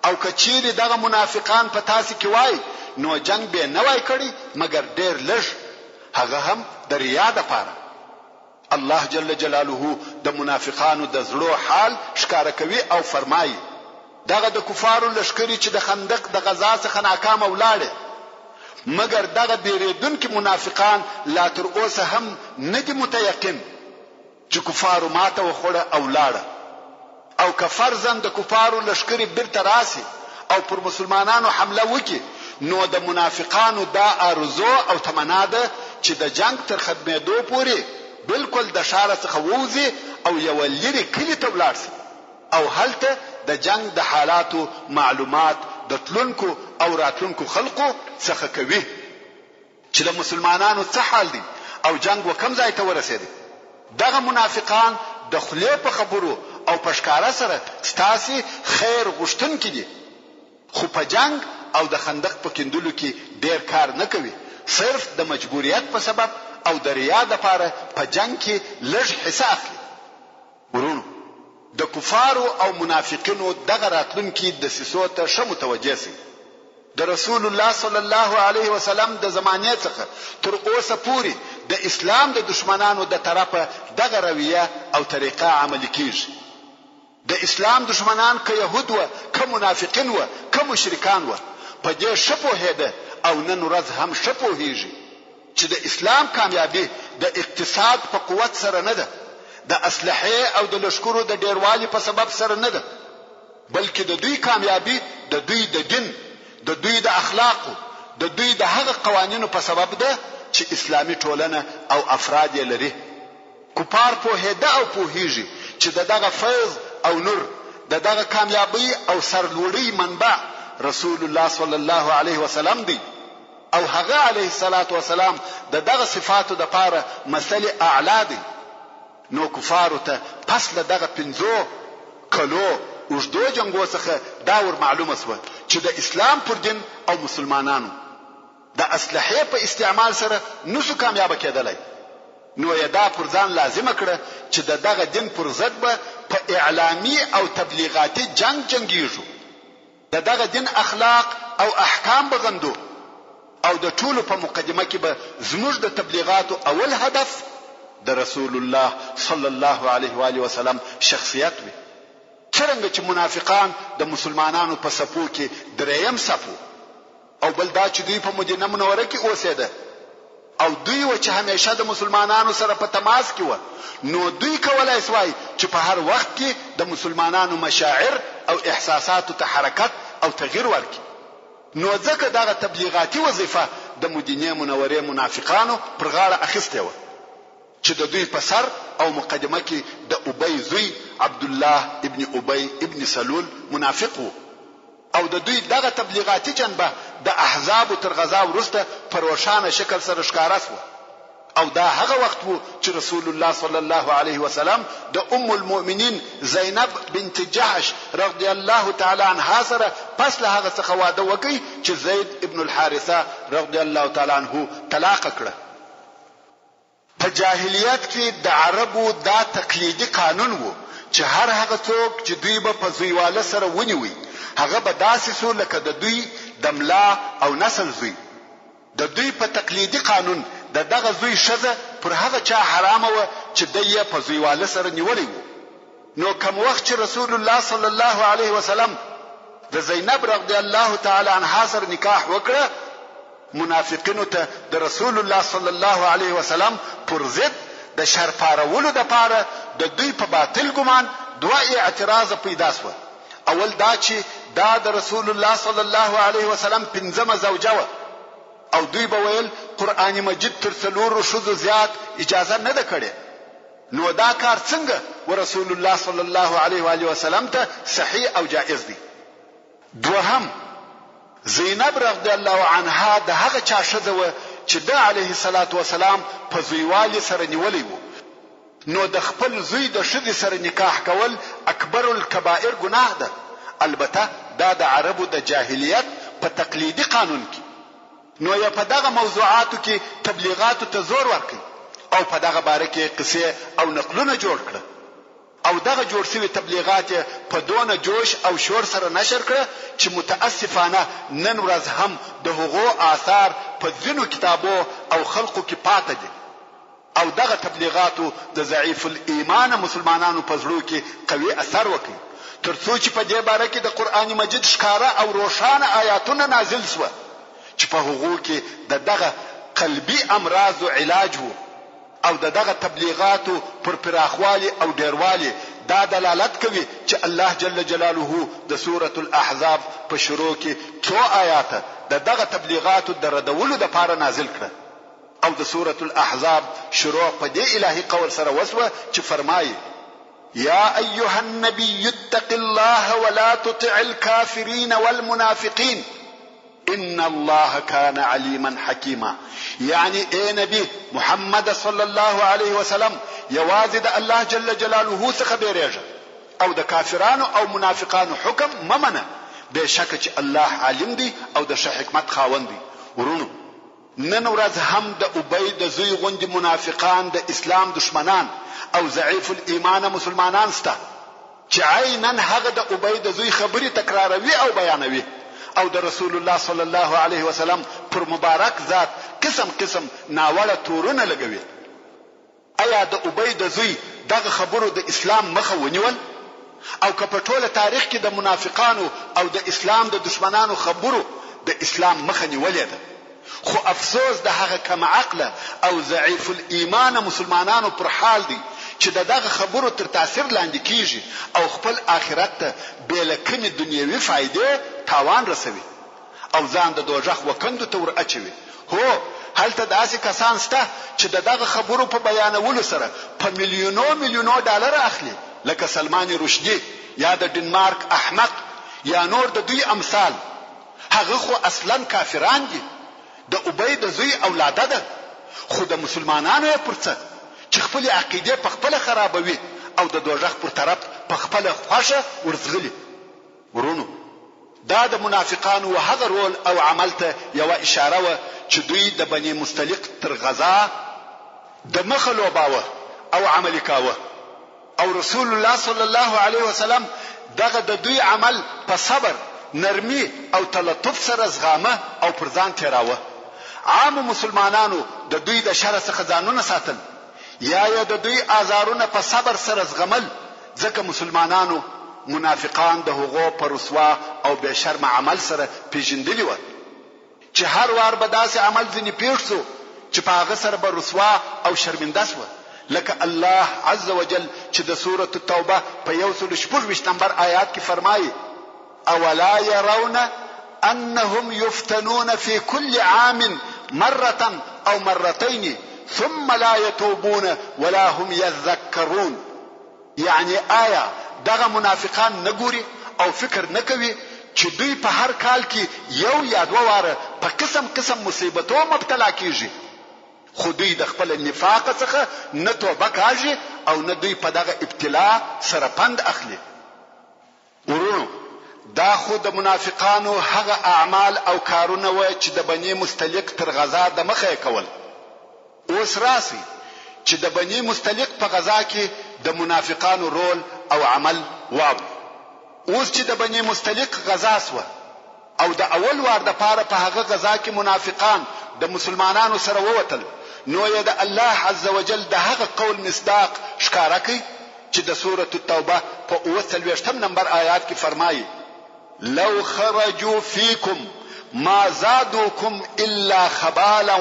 او که چیرې دغه منافقان په تاسې کې وای نو جنګ بې نه وای کړی مګر ډېر لږ، هغه هم د ریا دپاره. الله جل جلاله د منافقانو د زړو حال ښکاره کوي او فرمايي، دغه د کفارو لښکرې چې د خندق د غزا څخه ناکامه ولاړې، مګر دغه بېرېدونکي منافقان لا تر اوسه هم نه دي متیقن، چې کفارو ماته وخوړه او لاړه او که فرضاً د کفارو لښکرې بیرته راشي او پر مسلمانانو حمله وکړي نو د منافقانو دا آرزو او تمنا ده چې د جنګ تر ختمېدو پورې بالکل د ښاره څخه ووځي او یوه لیرې کلي ته ولاړ شي او هلته د جنګ د حالاتو معلومات د تلونکو او راتلونکو خلقو څخه کوي. چې د مسلمانانو څه حال دی او جنګ و کوم ځای ته ورسېدی؟ دغه منافقان د خولې په خبرو او په ښکاره سره ستاسې خیر غوښتونکي دي، خو په جنګ او د خندق په کیندلو کې ډېر کار نه کوي، صرف د مجبوریت په سبب او د ریا لپاره په جنګ کې لږ حصه اخلي. وروڼو! د کفارو او منافقینو دغه راتلونکي دسیسو ته ښه متوجه شئ. د رسول الله صلی الله علیه وسلم د زمانې څخه تر اوسه پورې د اسلام د دښمنانو د طرفه دغه رویه او طریقه عملي کیږي. د اسلام دښمنان که یهود وه، که منافقین وه، که مشرکان وه، په دې ښه پوهېده او نن ورځ هم ښه پوهیږي چې د اسلام کامیابي د اقتصاد په قوت سره نه ده، د اسلحې او د لښکرو د ډېروالي په سبب سره نه ده، بلکې د دوی کامیابي د دوی د دین، د دوی د اخلاقو، د دوی د هغه قوانینو په سبب ده چې اسلامي ټولنه او افراد یې لري. کفار پوهېده او پوهېږي چې د دغه فیض او نور، د دغه کامیابۍ او سر لوړۍ منبع رسول الله صلی الله علیه وسلم دی او هغه علیه الصلوة والسلام د دغه صفاتو دپاره مثل اعلی دی. نو کفارو ته پس له دغه پنځو کلو اوږدو جنګو څخه دا ور معلومه شوه چې د اسلام پر دین او مسلمانانو د اسلحې په استعمال سره نشو کامیابه کېدلای نو یې دا پر ځان لازمه کړه چې د دغه دین پر ضد به په اعلامي او تبلیغاتي جنګ جنګیږو، د دغه دین اخلاق او احکام به غندو. او د ټولو په مقدمه کې به زموږ د تبلیغاتو اول هدف د رسول الله صلی الله علیه و آله وسلم شخصیت وي. څرنګه چې منافقان د مسلمانانو په صفو کې درېیم صف وو او بل دا چې دوی په مدینه منوره کې اوسېده او دوی وه چې همېشه د مسلمانانو سره په تماس کې وه نو دوی کولای شوای چې په هر وخت کې د مسلمانانو مشاعر او احساساتو ته حرکت او تغییر ورکړي نو ځکه دغه تبلیغاتي وظیفه د مدینې منورې منافقانو پر غاړه اخیستې وه. چې د دوی په سر او مقدمه کې د ابی زوی عبدالله ابن ابی ابن سلول منافق وو او د دوی دغه تبلیغاتي جنبه د احزابو تر غزا وروسته په روښانه شکل سره ښکاره شوه او دا هغه وخت وو چې رسول الله صلی الله علیه وسلم د ام المؤمنین زینب بنت جحش رضی الله تعالی عنها سره پس له هغه څخه واده وکړ چې زید ابن الحارثه رضی الله تعالی عنه طلاق کړه. په جاهلیت کې د عربو دا تقلیدي قانون وو چې هر هغه څوک چې دوی به په زویواله سره ونیوی هغه به داسې شو لکه د دوی د ملا او نسل زوی. د دوی په تقلیدي قانون د دغه زوی ښځه پر هغه چا حرامه وه چې دی یې په زویواله سره نیولی وو. نو کوم وخت چې رسول الله صلی الله علیه وسلم د زینب رضی الله تعالی عنها سره نکاح وکړه، منافقینو ته د رسول الله صلی الله علیه وسلم پر ضد د شر پارولو لپاره د دوی په باطل ګمان دوه اعتراضه پیدا شوه، اول دا چې دا د رسول الله صلی الله علیه وسلم پنځمه زوجه وه او دوی به ویل قرآن مجید تر څلورو ښځو زیات اجازه نه ده کړې، نو دا کار څنګه ورسول الله صلی الله علیه و آله وسلم ته صحیح او جائز دی؟ دوهم، زینب رضی الله عنها د هغه چا ښځه وه چې ده علیه الصلوة والسلام په زویوالي سره نیولی وو، نو د خپل زوی د ښځې سره نکاح کول اکبر الکبائر ګناه ده، البته دا د عربو د جاهلیت په تقلیدي قانون کې. نو یې په دغه موضوعاتو کې تبلیغاتو ته زور ورکړ او په دغه باره کې یې قصې او نقلونه جوړ کړه او دغه جوړ شوي تبلیغات یې په دونه جوش او شور سره نشر کړه چې متأسفانه نن ورځ هم د هغو آثار په ځینو کتابو او خلقو کې پاته دي. او دغه تبلیغاتو د ضعیف الایمانه مسلمانانو په زړو کې قوي اثر وکړ تر څو چې په دې باره کې د قرآن مجید ښکاره او روښانه آیاتونه نازل شوه چې په هغو کې د دغه قلبي امراضو علاج وو او د دغه تبلیغاتو پر پراخوالي او ډېروالي دا دلالت کوي چې الله جل جلاله د سورة الاحزاب په شروع کې څو آیاته د دغه تبلیغاتو د ردولو لپاره نازل کړه. او د سورة الاحزاب شروع په دې الهي قول سره وشوه چې فرمايي، يا ايها النبي اتق الله ولا تطع الکافرين والمنافقين ان الله کان عليما حکيما یعنی اې نبي محمد صلی الله علیه وسلم یوازې د الله جل جلاله څخه بیریږه او د کافرانو او منافقانو حکم مه منه بېشکه چې الله عالم دی او د ښه حکمت خاوند دی. وروڼو! نن ورځ هم د ابی د زوی غوندې منافقان د اسلام دښمنان او ضعیف الایمانه مسلمانان شته چې عینا هغه د ابی د زوی خبرې تکراروي او بیانوي او د رسول الله صلی الله علیه وسلم پر مبارک ذات قسم قسم ناوړه تورونه لګوي. ایا د ابی د زوی دغه خبرو د اسلام مخه ونیول؟ او که په ټوله تاریخ کې د منافقانو او د اسلام د دښمنانو خبرو د اسلام مخه نیولې ده؟ خو افسوس د هغه کم عقله او ضعیف الایمانه مسلمانانو پر حال دی چې د دغه خبرو تر تاثیر لاندې کیږي او خپل آخرت ته بې له کومې دنیوي فایدې تاوان رسوي. او ځان د دوږخ و کندو ته ور اچوي. هو! هلته داسې کسان شته چې د دغه خبرو په بیانولو سره په میلیونو میلیونو ډالر اخلي لکه سلمان رشدي یا د ډنمارک احمق یا نور د دوی امثال. هغه خو اصلاً کافران دي، د ابی د زوی اولاده ده، خو د مسلمانانو یې پر څه چې خپلې عقیدې په خپله خرابوي او د دوږخ پر طرف په خپله خوښه ورځغلي. وروڼو! دا د منافقانو و هغه رول او عمل ته یوه اشاره وه چې دوی د بني مصطلق تر غزا د مخه لوباوه او عملي کاوه او رسول الله صلی الله علیه وسلم دغه د دوی عمل په صبر، نرمي او تلطف سره زغامه او پر ځان تېراوه. عامو مسلمانانو د دوی د شره څخه ځانونه ساتل یا یې د دوی آزارونه په صبر سره زغمل، ځکه مسلمانانو منافقان د هغو په رسوا او بې شرمه عمل سره پېژندلي وه چې هر وار به داسې عمل ځنې پېښ شو چې په هغه سره به رسوا او شرمنده شوه لکه الله عزوجل چې د سورة التوبه په 126 نمبر آیات کې فرمایي، اولا يرون انهم يفتنون في كل عام مرة او مرتين ثم لا يتوبون ولا هم يذکرون یعنی آیا دغه منافقان نه ګوري او فکر نه کوي چې دوی په هر کال کې یو یا دوه واره په قسم قسم مصیبتو مبتلا کیږي خو دوی د خپل نفاق څخه نه توبه کاږي او نه دوی په دغه ابتلا سره پند اخلي. وروڼو! دا خو د منافقانو هغه اعمال او کارونه وه چې د بني مصطلق تر غزا دمخه یې کول. اوس راشئ چې د بني مصطلق په غزا کې د منافقانو رول او عمل واورئ. اوس چې د بني مصطلق غزا شوه او د اول وار دپاره په هغه غزا کې منافقان د مسلمانانو سره ووتل نو یې د الله عزوجل د هغه قول مصداق ښکاره کړ چې د سورة التوبه په اووه څلوېښتم نمبر آیات کې فرمایي، لو خرجوا فیکم ما زادوکم الا خبالا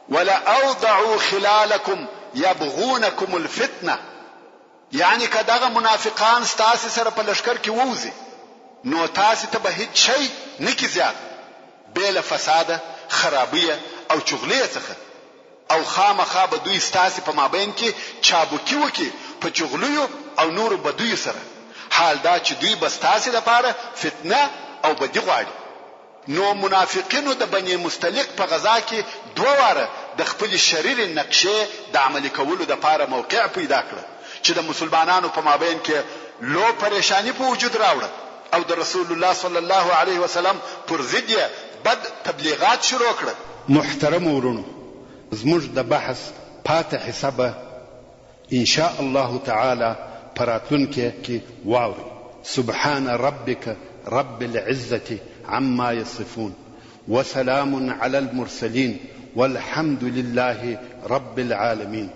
ولأوضعوا خلالکم یبغونکم الفتنة، یعنې که دغه منافقان ستاسې سره په لښکر کې ووځي نو تاسې ته به هیڅ شی نه کړي زیات بې له فساده، خرابیه او چغلیه څخه. او خامخا به دوی ستاسې په مابین کې چابکي وکړي په چغلیو او نورو بدیو سره، حال دا چې دوی به ستاسې لپاره فتنه او بدي غواړي. نو منافقینو د بني مصطلق په غزا کې دوه واره د خپلې شریرې نقشې د عملي کولو لپاره موقع پیدا کړه چې د مسلمانانو په مابین کې لو پریشاني په وجود راوړه او د رسول الله صلی الله علیه وسلم پر ضد یې بد تبلیغات شروع کړل. محترمو وروڼو زموږ د بحث پاته حصه به ان شاء الله تعالی په راتلونکې کې واورئ. سبحان ربک رب العزة عما يصفون وسلام علی المرسلین والحمد لله رب العالمین.